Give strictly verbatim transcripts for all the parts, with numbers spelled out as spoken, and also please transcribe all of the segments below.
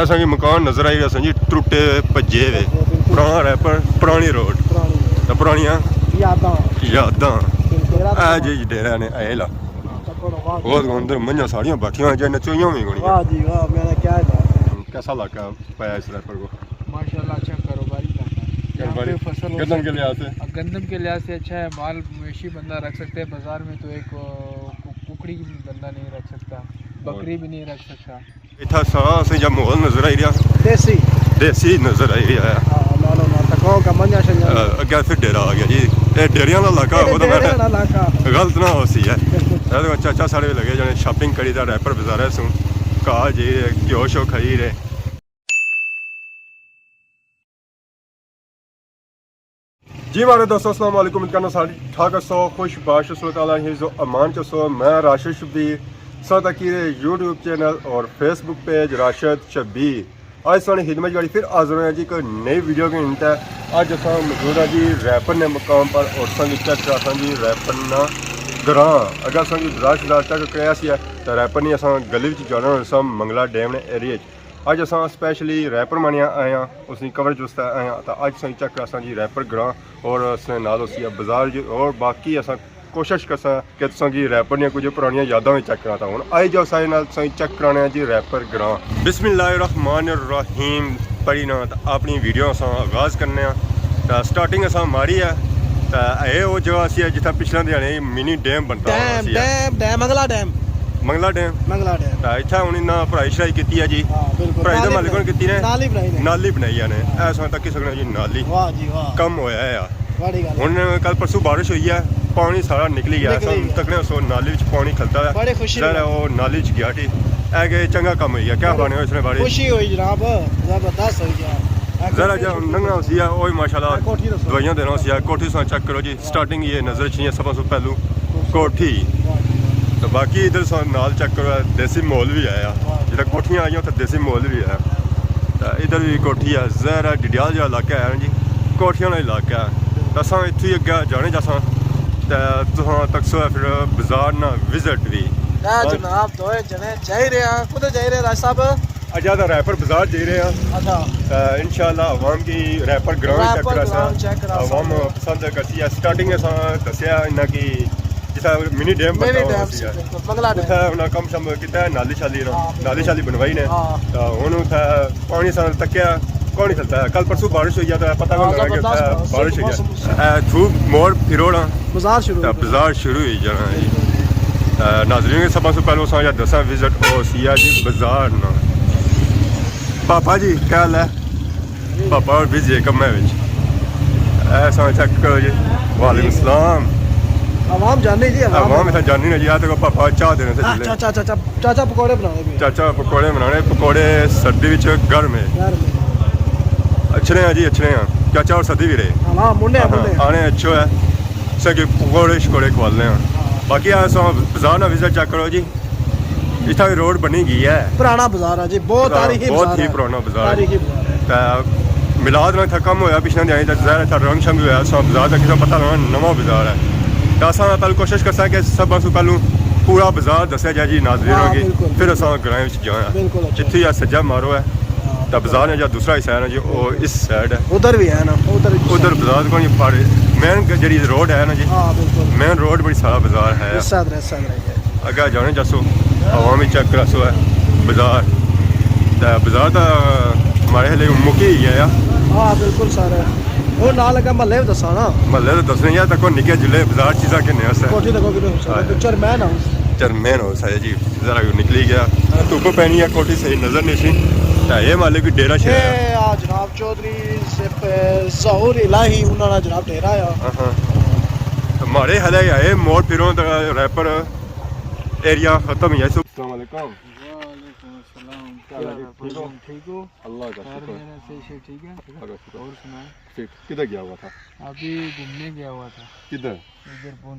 اساں کی مکان نظر آئی رہیا سن جی، ٹرٹے بھجے ہوئے۔ بالکل۔ پرانا ریپر، پرانی روڈ۔ پرانی۔ تے پرانیاں یاداں۔ یاداں۔ بالکل۔ اے جی ڈیرہ نے، اے لا۔ بہت اندر منجھاں ساریاں بیٹھیاں ہوئیاں، جیہڑیاں چوئیاں وی کونی۔ واہ جی واہ، میرا کیا ہے۔ کیسا علاقہ پایا اس ریپر کو؟ ماشاءاللہ، اچھا کاروباری علاقہ ہے۔ یہاں کاروباری۔ پہ فصل ہو گندم کے سکتی لحاظ سے؟ گندم کے لحاظ سے اچھا ہے، مال مویشی بندہ رکھ سکتے ہیں بازار میں، تو ایک، آ، کو-، ککڑی بھی بندہ نہیں رکھ سکتا، بکری بھی نہیں رکھ سکتا۔ اتھا ساں اسیں جا ماحول نظر آئی رہیا۔ دیسی۔ دیسی نظر آئی رہیا ہے۔ ہاں، نالو نال تکاؤ کا منجا شنجا۔ آ، اگے پھر ڈیرہ آ گیا جی۔ اے ڈیریاں دا علاقہ اے ہونا ڈیرے میں والا علاقہ۔ غلط نہ ہو سی ہے۔ بالکل۔ اے تو چاچا ساڑے لگے جانے شاپنگ کری دا ریپر بازارے سوں۔ گھر جائی رہے، گھیو شو کھائی رہے۔ جی ماڑے دوستو، السلام علیکم۔ امید کرنا سارے ٹھاک ہسو، خوش باش ہسو، اللہ تعالیٰ نے حفظ و امان چ ہسو۔ میں راشد شبیر، سو تکی رہے یوٹیوب چینل اور فیس بک پیج راشد شبیر۔ اج ساڑی خدمت جاڑی پھر حاضر ہویا جی کوئی نئی ویڈیو کے انت ہے۔ اج اساں موجود ہاں جی ریپر نے مقام پر اور سنگ چیک کرا ساں جی ریپر نا گراں۔ اگر ساں جی بازار شزار چیک کریا سی ہے تو ریپر نی اساں گلی وچ جانا ہونا ساں منگلا ڈیم نے ایریے وچ۔ اج اساں سپیشلی ریپر مانیا آئے آں، اس نی کوریج واسطے آئے آں، تاں اج اساں چیک کراساں جی ریپر گراں، اور اس نے نال اسی بازار جی، اور باقی اساں کوشش کرساں کہ تساں کی ریپر نیاں کچھ پرانیاں یاداں وی چیک کراں۔ تاں ہن آئی جاؤ سارے نال تساں چیک کرانے آں جی ریپر گراں۔ بسم اللہ الرحمن الرحیم پڑھی نا تاں اپنی ویڈیو اساں آغاز کرنے آں۔ تاں سٹارٹنگ اساں ماری ہے، تاں اے او جگہ اسی جتھاں پچھلے دیہاڑے منی ڈیم بنتا ڈیم، سی۔ ڈیم، ڈیم، منگلا ڈیم۔ منگلا ڈیم۔ منگلا ڈیم۔ تاں اتھا ہن انہاں پڑھائی شڑھائی کیتی ہے جی۔ ہاں، بالکل۔ پڑھائی دے نالی مالک کون بنائی۔ کیتی نے؟ نالی بنائی نے۔ نالی بنائی ہے نے۔ ہاں۔ اے ساں تکی سکنے جی نالی۔ واہ جی واہ۔ کم ہویا ہے یار۔ بڑی گل ہے۔ ہن کل پرسوں بارش ہوئی ہے، پانی سارا نکلی گیا۔ نکلی سو گیا۔ تکنے سو نالی وچ پانی کھلتا ہے۔ بڑی خوشی ظاہر ہے ہوئی۔ او نالی وچ گیا ٹی۔ اے کہ چنگا کم ہوئی گیا۔ کیا بڑی پانی ہوئے اس نے بارش؟ خوشی ہوئی جناب، زبردست ہوئی گیا۔ اے ذرا کوٹھی جا شوٹھی ننگا ہوسی ہے، اوہی ماشاءاللہ اے کوٹھی دسو۔ دوائیاں دینا ہوسی ہے۔ کوٹھی ساں چیک کرو جی۔ سٹارٹنگ یہ نظر اچھنی ہے سب سے پہلو کوٹھی۔ تو باقی ادھر سا نال چیک کرو، دیسی ماحول بھی ہے۔ جتھے کوٹھیاں آئیاں اتھے دیسی ماحول بھی ہے۔ تو ادھر بھی کوٹھی ہے، ظاہر ہے ڈڈیال جہڑا علاقہ ہے نا جی، کوٹھیاں والا علاقہ ہے۔ تو اساں اتھوں ہی اگے جانے جاساں۔ تو تساں تکسو ہے پھر بازار نا وزٹ بھی۔ اے جناب، دوئے جنے جائی رہے ہیں۔ کدھر جائی رہے راج صاحب؟ اجا دا ریپر بازار جائی رہے ہاں۔ اچھا۔ تے انشاءاللہ عوام کی ریپر گراؤنڈ چیک ریپر کراساں۔ گراؤنڈ چیک کراساں۔ عوام پسند کرسی ہے۔ سٹارٹنگ اساں دسیا انہاں کی جسا منی ڈیم بنتا منی ہوا ڈیم سی ہے۔ بالکل، منگلا ڈیم۔ اتھا انہاں کم شم کیتا ہے، نالی شالی نا، ہاں، بالکل۔ نالی شالی بنوائی نے۔ ہاں۔ تے ہن اتھا پانی سا تکیا، پانی چلتا ہے۔ کل پرسوں بارش ہوئی ہے تے پتہ ہاں، نہیں لگا کہ زبردست اتھا بارش۔ بارش ہوئی ہے۔ موسم اچھا۔ اے تھو موڑ پھروڑا۔ بازار شروع تے ہوئی گیا۔ بازار شروع ہوئی جانا ہے جی۔ بالکل۔ تے ناظرین، سب سے پہلے اساں یا دساں وزٹ او سی آ جی بازار نا۔ پاپا جی، کیا حال ہے؟ پاپا اور بزی ہے کمے وچ۔ اے ساں چیک کرو جی۔ وعلیکم السلام۔ عوام جانی جی، عوام۔ عوام اتھا جانی نا جی، آ تے پاپا چاہ دینے سے ہاں، چلے۔ چاچا، چاچا، چاچا پکوڑے بنانے پہ۔ چاچا پکوڑے بنانے، پکوڑے سردی وچ گرم ہے۔ گرم ہے۔ اچھنے ہیں جی، اچھنے ہیں۔ چاچا اور سردی بھی رہے۔ ہاں، ہاں، منڈے، ہاں، منڈے۔ آنے اچھو ہے۔ اساں کی پکوڑے شکوڑے کھوالنے ہیں۔ ہاں۔ باقی آ سو بازار نا وزٹ چیک کرو جی۔ اتھا بھی روڈ بنی گئی ہے۔ پرانا بازار ہے جی، بہت پرانا، تاریخی بہت بازار ہی ہے۔ پرانا بازار ہے۔ تاریخی بازار ہے۔ تے میلاد نا اتھا کم ہویا پچھلے دیہاں، تے ظاہر اتھا رنگ شنگ ہویا، سو بازار دا کسے پتہ لگا، نواں بازار ہے۔ تے اساں پہلے کوشش کرساں کہ سب سے پہلو پورا بازار دسیا جائے جی ناظرین ہاں، کی، بالکل، پھر بالکل۔ اساں گرائیں وچ جانا۔ بالکل، اچھا۔ اتھے یا سجا مارو ہے۔ ہاں۔ تے بازار نے جا دوسرا حصہ ہے نا جی، او اس سائیڈ ہے۔ ادھر بھی ہے نا، ادھر بھی۔ ادھر بازار کونی، پر مین گ-، جڑی روڈ ہے نا جی، ہاں، بالکل۔ مین روڈ بڑی سارا بازار ہے۔ اس سائیڈ، اس سائیڈ ہے۔ اگے جانے جاسو، عوام وی چیک کراسو ہے بازار۔ تے بازار تے ماڑے خیال مکی ہی گیا۔ ہاں، بالکل سارا۔ او نال لگا محلے وی دساں نا۔ محلے تے دسنے یا، تکو نکے جلے بازار چیزاں کنے اسے۔ کوٹھی تکو کنے اسے۔ ہاں۔ چیئرمین ہاؤس۔ چیئرمین ہاؤس ہے جی۔ ذرا نکلی گیا۔ دھوپ پینی ہے، کوٹھی صحیح نظر نہیں سی۔ تے اے مالک وی ڈیرہ شیرہ ہے۔ اے آ جناب چوہدری سپ-، ظہور الہی، انہاں نا جناب ڈیرہ آ۔ ہاں، ہاں۔ تے ماڑے خیال ہے اے موڑ پھروں تے ریپر ایریا ختم ہی ہے۔ السلام علیکم۔ وعلیکم السلام۔ کیا حال ہے؟ ٹھیک ہو؟ ٹھیک ہو؟ اللہ کا شکر۔ خیر، میرا صحیح سے ٹھیک ہے؟ اللہ کا شکر۔ اور سنائیں؟ ٹھیک۔ کدھر گیا ہوا تھا؟ ابھی گھومنے گیا ہوا تھا۔ کدھر؟ ادھر پون۔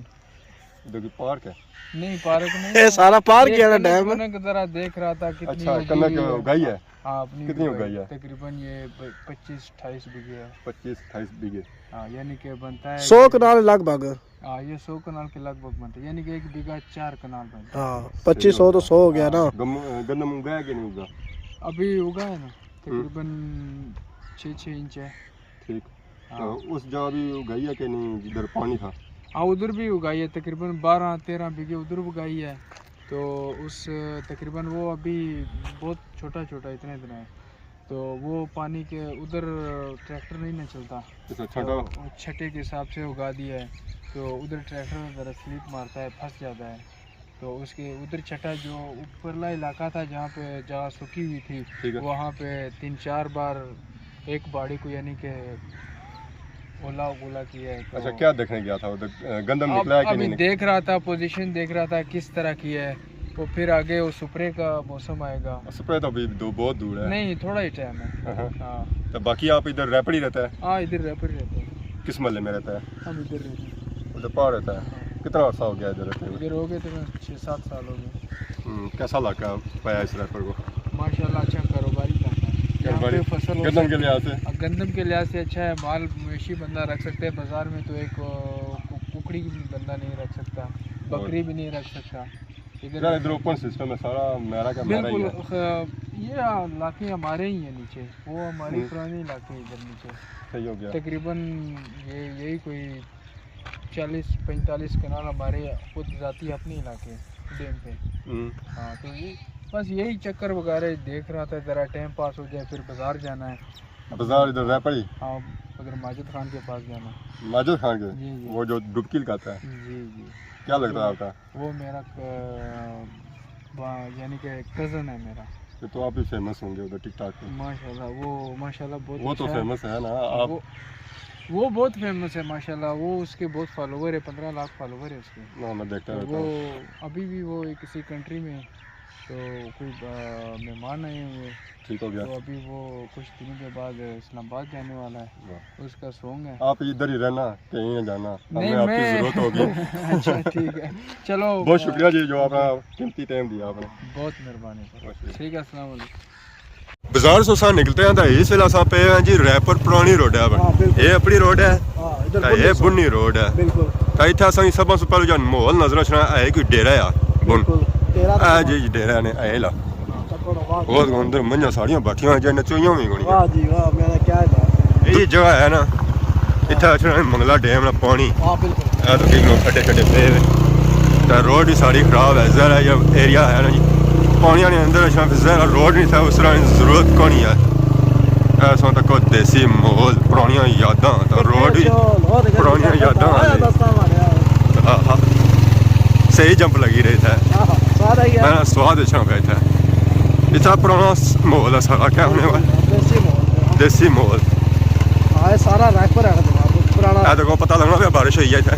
ادھر کوئی پارک ہے؟ نہیں، پارک نہیں۔ اے سارا پارک یہ ہے نا، کنک، ڈیم۔ کنک ذرا دیکھ رہا تھا کتنی اچھا، ہوگی کنک ہوئی ہے۔ اگائی ہے؟ ہاں، اپنی کتنی اگائی ہے؟ تقریباً یہ پ-، پچیس اٹھائیس بیگھے ہے۔ پچیس اٹھائیس بیگھے۔ ہاں، یعنی کہ بنتا ہے سو کہ کنال لگ بھگ۔ ہاں، یہ سو کنال کے لگ بھگ بنتا ہے، یعنی کہ ایک بیگھہ چار کنال بنتا ہے۔ ہاں، پچیس سو تو سو ہو گیا نا۔ گم-، گندم اگا ہے کہ نہیں اگا؟ ابھی اگا ہے نا، تقریباً چھ چھ انچ ہے۔ ٹھیک۔ ہاں۔ تو اس جگہ بھی اگائی ہے کہ نہیں، جدھر پانی تھا؟ ہاں، ادھر بھی اگائی ہے، تقریباً بارہ تیرہ بیگھے ادھر اگائی ہے۔ تو اس، تقریباً وہ ابھی بہت چھوٹا چھوٹا، اتنا اتنا ہے۔ تو وہ پانی کے ادھر ٹریکٹر نہیں نہ چلتا۔ اچھا، چھٹا۔ تو وہ چھٹے کے حساب سے اگا دیا ہے۔ تو ادھر ٹریکٹر ذرا سلپ مارتا ہے، پھنس جاتا ہے۔ تو اس کے ادھر چھٹا جو اوپرلا علاقہ تھا، جہاں پہ جگہ سوکھی ہوئی تھی، ٹھیک ہے۔ وہاں پہ تین چار بار ایک باڑی کو، یعنی کہ اولا اولا کیا ہے۔ تو اچھا، کیا دیکھنے گیا تھا ادھر؟ گندم اب نکلا ہے کہ ابھی نہیں نکلا؟ دیکھ رہا تھا، پوزیشن دیکھ رہا تھا کس طرح کی ہے۔ وہ پھر آگے وہ سپرے کا موسم آئے گا۔ سپرے تو ابھی دو، بہت دور ہے۔ نہیں، تھوڑا ہی ٹائم ہے۔ ہاں، ہاں۔ ہاں۔ تو باقی آپ ادھر ریپر ہی رہتا ہے؟ ہاں، ادھر ریپر ہی رہتا ہے۔ کس محلے میں رہتا ہے؟ ہم ادھر رہتے ہیں۔ ادھر پار رہتا ہے؟ ہاں۔ کتنا عرصہ ہو گیا ادھر رہتے ہوئے؟ ادھر ہو گئے تقریباً چھ سات سال ہو گئے۔ ہوں، کیسا لگتا ہے اس ریپر کو؟ ماشاءاللہ، اچھا کاروباری علاقہ ہے۔ یہاں کاروباری؟ پہ فصل ہو گندم کے سکتی لحاظ سے؟ گندم کے لحاظ سے اچھا ہے، مال مویشی بندہ رکھ سکتے ہیں، بازار میں تو ایک، آ، ک-، ککڑی بھی بندہ نہیں رکھ سکتا، اور بکری بھی نہیں رکھ سکتا۔ ادھر یار، ادھر اوپن سسٹم ہے سارا، میرا کا میرا ہی بالکل، ہے۔ خ-، یہ علاقے ہمارے ہی ہیں نیچے، وہ ہماری ہوں۔ پرانی علاقے ہیں ادھر نیچے۔ صحیح ہو گیا۔ تقریباً یہ، یہی کوئی چالیس پینتالیس کنال ہمارے خود ذاتی اپنے علاقے ڈیم پہ۔ ہوں۔ ہاں، تو یہ بس یہی چکر وغیرہ دیکھ رہا تھا، ذرا ٹائم پاس ہو جائے، پھر بازار جانا ہے۔ بازار ادھر ریپر ہی؟ ہاں، ادھر ماجد خان کے پاس جانا ہے۔ ماجد خان کے؟ جی، جی۔ وہ جو ڈبکی لگاتا ہے؟ جی، جی۔ کیا لگتا ہے آپ کا؟ وہ میرا ک-، با-، یعنی کہ کزن ہے میرا۔ پھر تو آپ بھی فیمس ہوں گے ادھر ٹک ٹاک پہ۔ ماشاءاللہ، وہ ماشاءاللہ بہت وہ تو اچھا ہے۔ فیمس ہے نا آپ۔ وہ، وہ بہت فیمس ہے ماشاءاللہ، وہ اس کے بہت فالوور ہے، پندرہ لاکھ فالوور ہے اس کے۔ ہاں، میں دیکھتا تو رہتا وہ ہوں۔ ابھی بھی وہ کسی کنٹری میں ہے، تو کوئی، آ، مہمان آئے ہوئے۔ ٹھیک ہو گیا۔ تو ابھی وہ کچھ دنوں کے بعد اسلام آباد جانے والا ہے۔ واہ۔ اس کا سانگ ہے۔ آپ ادھر ہی رہنا، کہیں نہ جانا، ہمیں نہیں، آپ کی میں ضرورت ہوگی۔ اچھا، ٹھیک ہے، چلو۔ بہت شکریہ جی، جو آپ نے قیمتی ٹائم دیا آپ نے۔ بہت مہربانی سر۔ بہت شکریہ۔ ٹھیک ہے، السلام علیکم۔ بازار سوں اساں نکلتے ہیں تو اس ویلے اساں پے ہیں جی ریپر پرانی روڈ ہے پر۔ ہاں، بالکل۔ یہ اپنی روڈ ہے۔ ہاں، ادھر تو بنی یہ سو۔ بنی روڈ ہے۔ بالکل۔ تو اتھے اساں کی سب سے پہلے جو ماحول نظر اچھنا ہے، ایک ڈیرہ ہے بن۔ بالکل۔ ڈیرہ اے جی ڈیرہ نے اے لا۔ ہاں، تکو نا، واہ۔ بہت اندر منجا ساڑیاں بیٹھیاں جے نچوئیاں بھی کونی۔ واہ جی واہ، میرا کیا ہے بات ہے۔ یہ جگہ ہے نا، اتھے اچھنا ہے منگلا ڈیم نا پانی۔ ہاں، بالکل۔ اے تو دیکھ لو، کھڈے کھڈے پے ہوئے۔ تے روڈ بھی ساری خراب ہے، ذرا یہ ایریا ہے نا جی، پانی نے اندر اچھنا، ذرا روڈ نہیں تھا، اس طرح ضرورت کونی ہے۔ ایسا تکو دیسی ماحول، پرانیاں یاداں، تے روڈ بھی پرانیاں یاداں آ گئی۔ ہاں، ہاں۔ صحیح جمپ لگی رہی تھے۔ ہاں، ہاں، سارا ہی ہے۔ میں سواد اچھا پہ تھے۔ اتنا پرانا س-، ماحول ہے سارا، کیا ہونے والا؟ دیسی ماحول ہے۔ دیسی ماحول۔ ہاں، یہ سارا ریپر ہے جناب، پرانا۔ اے دیکھو، پتہ لگنا پیا بارش ہوئی ہے اتھے۔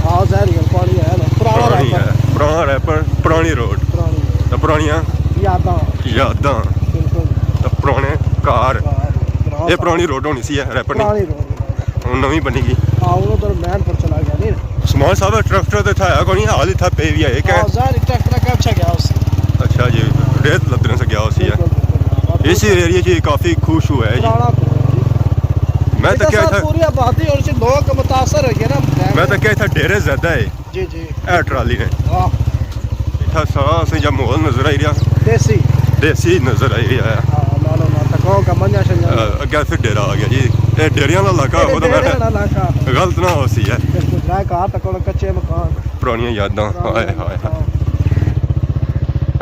ہاں، ظاہر ہے، پانی ہے نا، پرانا پرانی ریپر۔ ہے، پرانا ریپر، پرانی روڈ۔ پرانی روڈ۔ تے پرانیاں یاداں۔ یاداں۔ بالکل۔ تے پرانے گھر۔ گھر، گراں یہ سارا۔ پرانی روڈ ہونی سی، ہے ریپر نہیں۔ پرانی روڈ۔ ہن نویں بنی گئی۔ ہاں، وہ ادھر مین پر چلا گیا، نہیں؟ عثمان صاحب، ٹریکٹر تے تھا ہے کونی، حال اتھا پے وی ہے، ایک ہے۔ ہاں، ظاہر ہے، ٹریکٹر کیب چا گیا اس۔ اچھا جی، ریت لدنے سے گیا اسی ہے۔ بالکل، بالکل۔ اسی ایریا چ کافی خوش ہوا ہے جی۔ پرانا تو ہے جی۔ میں تو اتنا کیا سال اتھا پوری آبادی اور سے لوگ متاثر ہو گئے نا۔ میں تو کیا اتھا ڈیرے زیادہ ہے۔ جی، جی۔ اے ٹرالی نے۔ واہ۔ اتھا سارا اسیں جا ماحول نظر آئی رہیا۔ دیسی۔ دیسی نظر آئی رہیا ہے۔ ہاں، نالو نال تکو کا منجا شنجا۔ آ، اگے پھر ڈیرہ آ گیا جی۔ اے ڈیریاں دا علاقہ، اے وہ تو ڈیرے میں والا علاقہ۔ غلط نہ ہو سی ہے۔ بالکل، میں کہا تکو کچے مکان۔ پرانیاں یاداں، پرانے ہائے، ہائے، ہائے۔ مکان۔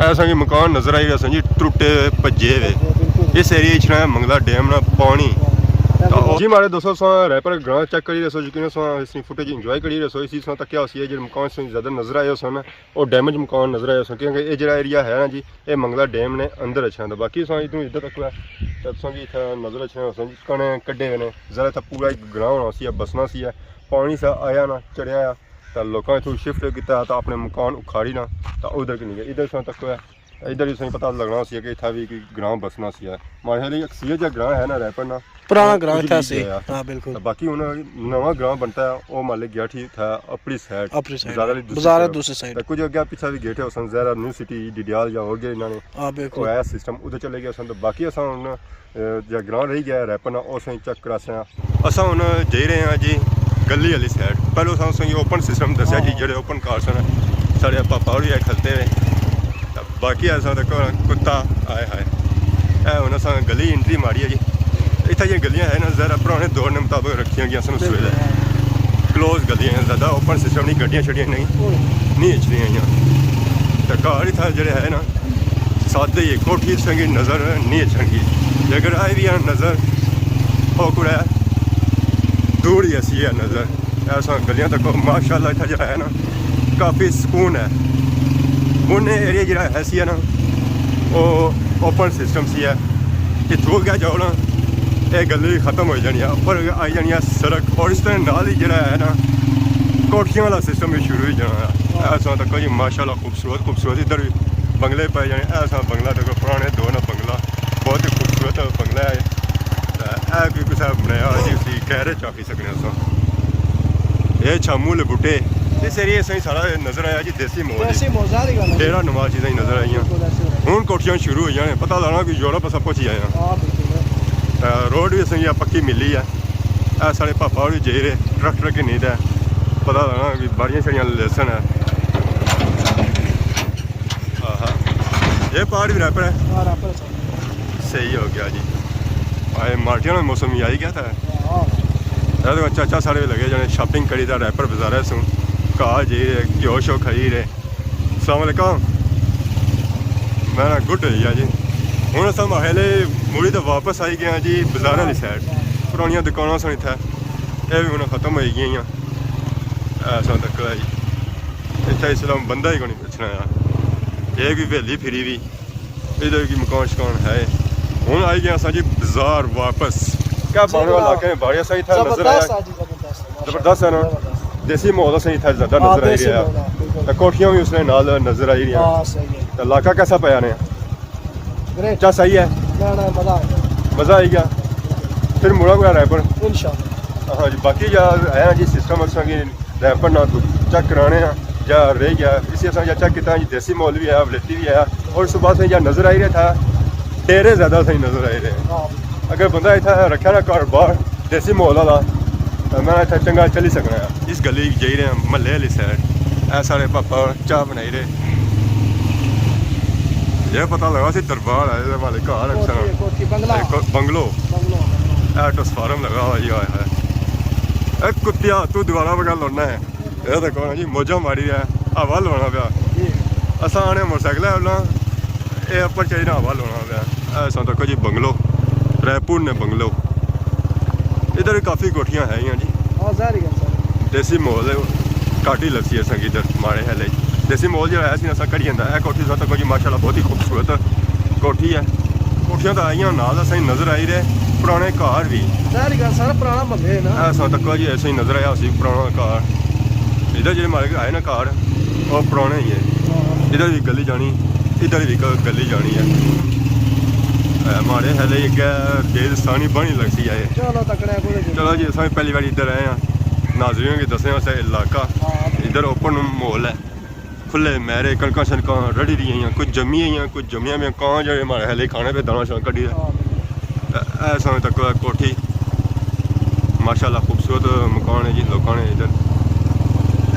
ایسا کہ مکان نظر آئی رہیا سن جی، ٹرٹے بھجے ہوئے۔ بالکل۔ اس ایریا اچ نا منگلا ڈیم نا پانی۔ ہاں۔ جی ماڑے دوستو، ساں ریپر گراں چیک کری رہے سو، یقیناً ساں اس فوٹیج انجوائے کری رہے سو، اسی ساں تکیا ہوسی ہے جڑے مکان ساں زیادہ نظر آئے ہو سن۔ او ڈیمیج مکان نظر آئے سن، کیونکہ اے جڑا ایریا ہے نا جی، اے منگلا ڈیم نے اندر اچھنا تھا۔ باقی تساں ادھروں ادھر تک ہویا، تے تساں کی اتھا نظر اچھنا ہوسن جی، کنے کڈے ہوئے نے، ذرا اتھا پورا ایک گراں ہونا سی، بسنا سی، پانی سا آیا نا، چڑھیا آیا، تے لوکاں اتھوں شفٹ کیتا، تے اپنے مکان اکھاڑی نا، تے ادھر کی نکلے، ادھر تساں تک ہویا، ادھر تساں پتہ لگنا سی کہ اتھا بھی کوئی گراں بسنا سی۔ ماڑے خیال اکثریت جا گراں ہے نا ریپر نا، پرانا گراں اتھا سی۔ ہاں، بالکل۔ تے باقی ہن نواں گراں بنتا ہے، او مالک گیا ٹھی تھا اپری سائیڈ، اپری سائیڈ۔ بازار آلی دوسری بازار سائیڈ۔ دوسری سائیڈ۔ تے کچھ اگے پچھے بھی گئے ٹھے، اساں زہرا نیو سٹی، ڈڈیال یا ہور گئے انہاں نے۔ ہاں، بالکل۔ او ہے سسٹم، ادھر چلے گئے اساں۔ تے باقی اساں ہن، اے، جا گراں رہی گیا ہے ریپر نا، او اساں چیک کراساں۔ اساں ہن جائی رہے ہاں جی گلی آلی سائیڈ۔ پہلو اساں، اساں کی اوپن سسٹم دسیا جی، ہاں۔ جڑے اوپن کار سن، ساڑے پاپا ہور وی کھلتے ہوئے۔ تے باقی اساں تک کتا آئے ہائے۔ اے ہن اساں گلی انٹری ماری ہے جی۔ اتھا جیہاں گلیاں ہے نا، ذرا پرانے دور نے مطابق رکھیاں گیاں سن اس ویلے۔ کلوز گلیاں ہیں، زیادہ اوپن سسٹم نہیں، گڈیاں شڈیاں نہیں، نہیں اچھنیاں آئیاں۔ تے گھر اتھا جڑے ہے نا، سادے ہی کوٹھی سنگی نظر نہیں اچھن گی۔ جے اگر آئی بھی ہے نظر، او کوڑا دور ہی ایسی ہے نظر۔ ایسا گلیاں تک ماشاءاللہ اتھا جڑا ہے نا، کافی سکون ہے۔ بنے ایریا جڑا ہے سی ہے نا، او اوپن سسٹم سی ہے۔ اتھوں اگے جاؤ نا، اے گلی ختم ہوئی جانی ہے، اپر آئی جانی ہے سڑک، اور اس طرح نال ہی جڑا ہے نا، کوٹھیاں والا سسٹم بھی شروع ہوئی جانا ہے۔ ایسا تک جی ماشاءاللہ خوبصورت خوبصورت ادھر بھی بنگلے پائے جانے۔ ایسا بنگلہ دیکھو، پرانے دور نا بنگلہ، بہت ہی خوبصورت بنگلہ ہے۔ تے اے کوئی کسے بنایا ہویا جی، اسی گیرج آکھی سکنے اساں۔ اے چھامو لے بوٹے، اس ایریے سائیں سارا نظر آیا جی دیسی ماحول۔ دیسی ماحول، ظاہری گل ہے۔ ڈیرہ نما چیزاں ہی نظر آئیاں۔ بالکل ایسے ہو رہا ہے۔ ہن کوٹھیاں شروع ہوئی جانے، پتہ لانا کہ یورپ اساں پہنچی آئے ہاں۔ ہاں، بالکل ہے۔ تے روڈ بھی اساں کی پکی ملی ہے۔ اے ساڑے پاپا ہوری جائی رہے، ٹریکٹر کی نہیں تے پتہ لانا کہ باڑیاں شاڑیاں لیسن ہے۔ آہا۔ یہ پہاڑ بھی ریپر ہے۔ ہاں، ریپر ہے سر۔ صحیح ہو گیا جی۔ آئے مارٹیاں نا موسم ہی آئی گیا تھا۔ ہاں۔ اے تو چاچا ساڑے بھی لگے جانے شاپنگ کری دا ریپر بازارے سوں۔ گھر جائی رہے، گھیو شو کھائی رہے۔ السلام علیکم۔ میں نا گڈ ہوئی گیا جی۔ ہن اساں ماہلے مڑی تے واپس آئی گئے ہاں جی بازار والی سائیڈ۔ پرانیاں دکاناں سن اتھے، اے بھی ہن ختم ہوئی گئیاں۔ ایسا تک ہے جی۔ اتھے اس ویلے بندہ ہی کوئی نہیں اچھنا یار۔ اے بھی ویلی پھری بھی۔ ادھر کی مکان شکان ہے۔ ہن آئی گئے اساں جی بازار واپس۔ کیا جی بارے والا بڑا علاقے ہیں، بارے اساں اتھا نظر آیا۔ زبردست ہے جی، زبردست ہے۔ زبردست ہے نا؟ زبردست۔ دیسی ماحول اساں اتھا زیادہ ہاں، نظر آئی دیسی رہیا۔ ماحول ہے، بالکل۔ تے کوٹھیاں بھی اس نے نال نظر آئی رہیاں۔ ہاں، صحیح ہے۔ تے علاقہ کیسا پیا نے؟ گریٹ۔ چا صحیح ہے؟ نہ، نہ، مزہ آ گیا۔ مزہ آئی گیا۔ پھر مڑا کوئی رائے پر؟ انشاءاللہ۔ ہاں جی، باقی یا ہے جی سسٹم اساں کی ریپر نہ تو چیک کرانے آں یا رہ گیا، اسی اساں یا چیک کیتا جی دیسی ماحول بھی ہے، ولیتی بھی ہے، اور اس بعد سے یا نظر آئی رہا تھا، ڈیرے زیادہ صحیح نظر آئی رہے۔ ہاں۔ اگر بندہ اتھا رکھا نا کاروبار دیسی ماحول والا، تو میں اتھا چنگا چلی سکنا ہے۔ اس گلی جائی رہے ہیں محلے والی سائیڈ، اے سارے پاپا چاہ بنائی رہے۔ یہ پتہ لگا سی دربار ہے، یہ والے گھر ہے کوٹھی، سارا۔ کوٹھی، بنگلہ۔ ایک بنگلو۔ بنگلو، بنگلو۔ اے ٹرانسفارم لگا ہوا جی، ہائے ہائے۔ اے کتیا، تو دوبارہ بغیر لڑنا ہے۔ اے دیکھو نا جی، موجاں ماری رہیا ہے، ہوا لوانا پیا۔ جی۔ اساں آنے موٹر سائیکل ہے اولا، اے اوپر چڑھی نا ہوا لوانا پیا۔ اے ساں تکو جی بنگلو، رائے پور نے بنگلو۔ ادھر بھی کافی کوٹھیاں ہے گیاں جی۔ ہاں، ظاہر ہی گل سر۔ دیسی ماحول ہے، گھٹ ہی لبسی اساں کی ادھر ماڑے حالے۔ دیسی ماحول جیڑا ہے سی نا اساں کڈی جاندا۔ اے کوٹھی ساں تکو جی ماشاءاللہ بہت ہی خوبصورت کوٹھی ہے۔ کوٹھیاں تاں آئیاں نال اساں نظر آئی رہے، پرانے گھر بھی۔ ظاہر گل سارا پرانا محلے ہے نا۔ ایسا تکو جی ایسا ہی نظر آیا اسی پرانا گھر۔ ادھر جیڑے مالک آئے نا گھر، وہ پرانے ہی ہے۔ ہاں۔ ادھر بھی گلی جانی، ادھر بھی گ-، گلی جانی ہے۔ اے ماڑے حالے اگے تیز سانی بانی لگسی ہے۔ چلو تکڑے کول جی۔ چلو جی، اساں پہلی باری ادھر آئے ہیں۔ ناظرین کی دسنے واسطے علاقہ۔ ہاں۔ ادھر اوپن ماحول ہے۔ کھلے میرے، کڑکاں شڑکاں رڑی رہی ہیں، کچھ جمی ہیں، کچھ جمیاں میں کان جڑے مارے ہلے کھانے پہ دانا شانا کڈی رہے۔ ہاں۔ اے سامنے تک کوٹھی، ماشاءاللہ خوبصورت مکان ہے جی، لوکاں نے ادھر۔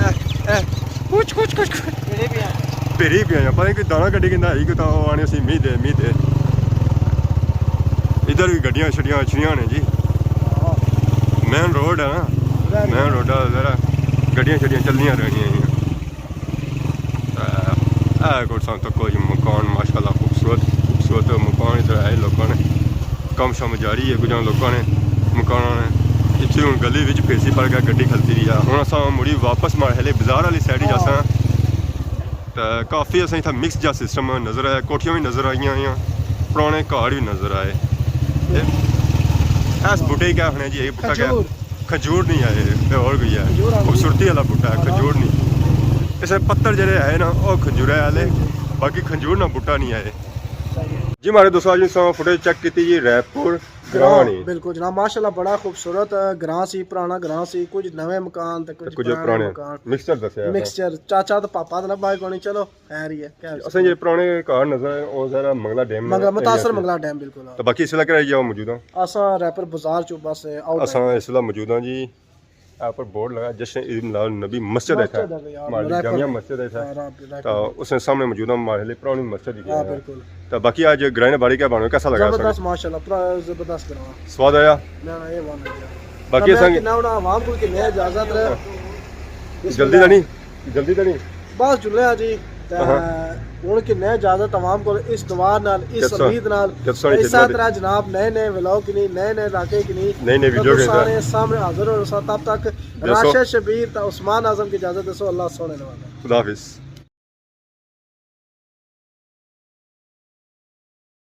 اے، اے، کچھ، کچھ، کچھ، کچھ۔ پھری پیا۔ پھری پیا، پتہ نہیں کوئی دانا کڈی کنا آئی، کوئی تاں آنے سی، می دے، می دے۔ ادھر بھی گڈیاں شڈیاں اچھنیاں نے جی۔ ہاں۔ مین روڈ ہے نا، ظاہر ہے۔ مین روڈ ہے، ذرا گڈیاں شڈیاں چلنیاں رہنیاں ہیں۔ اے، اے کوئی سامنے تک کوئی مکان، ماشاءاللہ خوبصورت، خوبصورت مکان ادھر ہے لوکاں نے۔ کم شم جاری ہے کچھ لوکاں نے، مکاناں نے۔ اتھے ہن گلی وچ پھیسی پڑ گیا، گڈی کھلتی رہی ہے۔ ہن اساں مڑی واپس ماڑے ہلے بازار والی سائیڈ ہی جاساں۔ تے کافی اساں اتھا مکس جا سسٹم نظر آیا، کوٹھیاں بھی نظر آئیاں ہوئیاں، پرانے گھر بھی نظر آئے۔ تے اس بوٹے کیا آخنے جی، یہ بوٹا کیا؟ کھجور۔ کھجور نہیں آئے، تے اور کوئی ہے۔ کھجور آ گئی۔ خوبصورتی والا بوٹا ہے، ہاں۔ کھجور نہیں۔ اس نے پتر جڑے آئے نا، وہ کھجورے والے، باقی کھجور نا بوٹا نہیں آئے۔ صحیح ہے۔ جی مارے دوستو، اج اساں فوٹیج چیک کیتی جی رائے پور گراں نی۔ بالکل جناب، ماشاءاللہ بڑا خوبصورت گراں سی، پرانا گراں سی، کچھ نویں مکان تے کچھ کچھ پرانے پرانے مکان۔ مکسچر دسیا ہے۔ مکسچر، چاچا تے پاپا تے لبھا کوئی نہیں، چلو خیر ہی ہے، کیا اساں جی پرانے گھر نظر آئے، او ذرا منگلا ڈیم منگلا، متاثر منگلا ڈیم، بالکل، ہاں۔ تے باقی اس ویلے کرائی جاؤ موجود ہاں۔ اساں رائے پور بازار چوں بس آؤٹ اساں اس ویلے موجود ہاں جی۔ اوپر بورڈ لگا، جشن عید میلاد النبی مسجد ہے۔ مسجد ہے یار، ہماری میرا جامع خیال مسجد ہے۔ ہاں، رائٹ، رائٹ۔ تو اس نے سامنے موجود ہم ہمارے لیے پرانی مسجد ہی ہاں، ہے۔ بالکل۔ تو باقی آج گرائیں باری کیا بنو، کیسا لگا سنگے؟ زبردست، ماشاءاللہ، پورا زبردست بنایا۔ سواد آیا؟ نہ، نہ، اے ون ہے۔ باقی میں سنگ کہنا ہونا عوام کو کہ نیا اجازت ہے۔ جلدی تو نہیں؟ جلدی تو نہیں؟ بس جلے آ جی۔ تے ہاں۔ ہن کہ نیا اجازت عوام کو اس دعا نال، اس کیسا؟ امید نال، کیسا نہیں اس خدمت؟ طرح جناب نئے نئے ولاگ کی نہیں، نئے نئے علاقے کی نہیں۔ نئی نئی ویڈیو کے سارے ساتھ۔ سامنے حاضر ہو سا، تب تک دیسو۔ راشد شبیر تے عثمان اعظم کی اجازت دیسو، اللہ سونے نوالا۔ خدا حافظ۔